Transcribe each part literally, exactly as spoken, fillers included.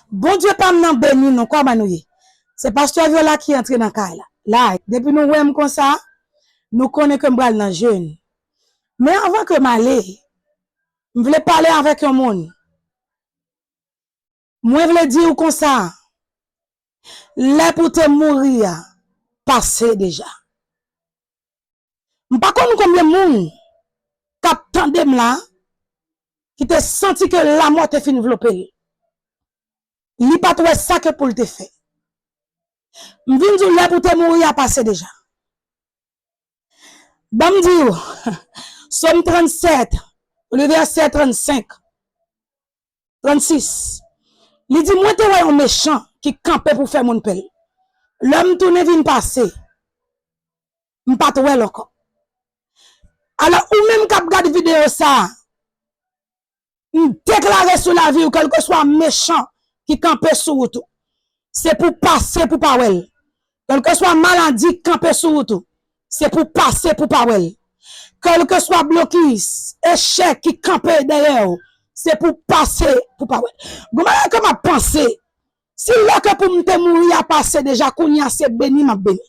Bondye pa m nan beni nou, kòman nou ye? Se pastè Viola ki antre nan kay la. La, depi nou wè m konsa, nou konnen ke m pral nan jèn. Men anvan ke m ale, m vle pale avèk yon moun. Mwen vle di w konsa, lè pou te mouri a pase deja. M pa konn konbyen moun k ap tande m la ki te santi ke lamò te fin vlope l. Li pa t wè sa ke pou l te fè. M vin di w lè pou te mouri a pase deja. Ban m di w, Sòm trannsèt, le vèsè trannsenk, trannsis, li di, mwen te wè yon mechan ki kanpe pou fè moun pè l. Lè m tounen vin pase, m pa t wè l ankò. Alò, ou menm k ap gade videyo sa a, m deklare sou lavi w, kèlkeswa mechan ki kanpe sou wout ou, se pou pase pou pa wè l. Kèlkeswa maladi k kanpe sou wout ou, se pou pase pou pa wè l. Kèlkeswa blokis, echèk ki kanpe dèyè w, se pou pase pou pa wè l. Gon bagay ke m ap panse, si lè ke pou m te mouri a pase deja, kounye a se beni m ap beni.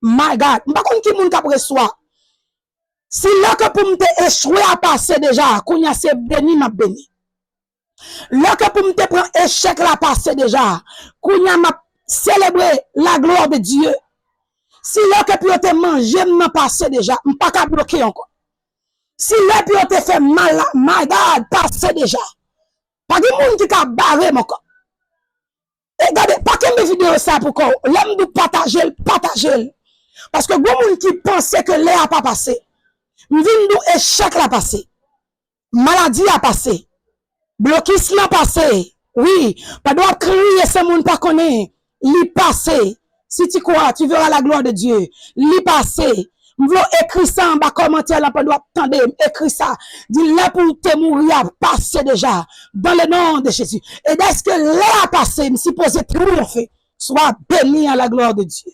My God, m pa konn ki moun k ap resevwa. Si lè ke pou m te echwe a pase deja, kounye a se beni m ap beni. Lè ke pou m te pran echèk la pase deja, kounye a m ap selebre la glwa de Dye. Si lè ke pou yo te manje m nan pase deja, m pa ka bloke ankò. Si lè pou yo te fè mal la, my God, pase deja. Pa gen moun ki ka bare m ankò. E gade, pa kenbe videyo sa pou kò w. Lè m di w pataje l, pataje l. Paske gon moun ki panse ke lè a pa pase. M vin di w echèk la pase. Maladi a pase. Blokis lan pase. Wi, pandan w ap kriye san moun pa konnen, li pase. Si tu crois, tu verras la gloire de Dieu. Li pase. M vle w ekri sa anba kòmantè lan pandan w ap tande m. Ekri sa. Di lè pou w te mouri a pase deja. Dans le nom de Jésus. E dèske lè a pase, m sipoze twoufe. Sois béni à la gloire de Dieu.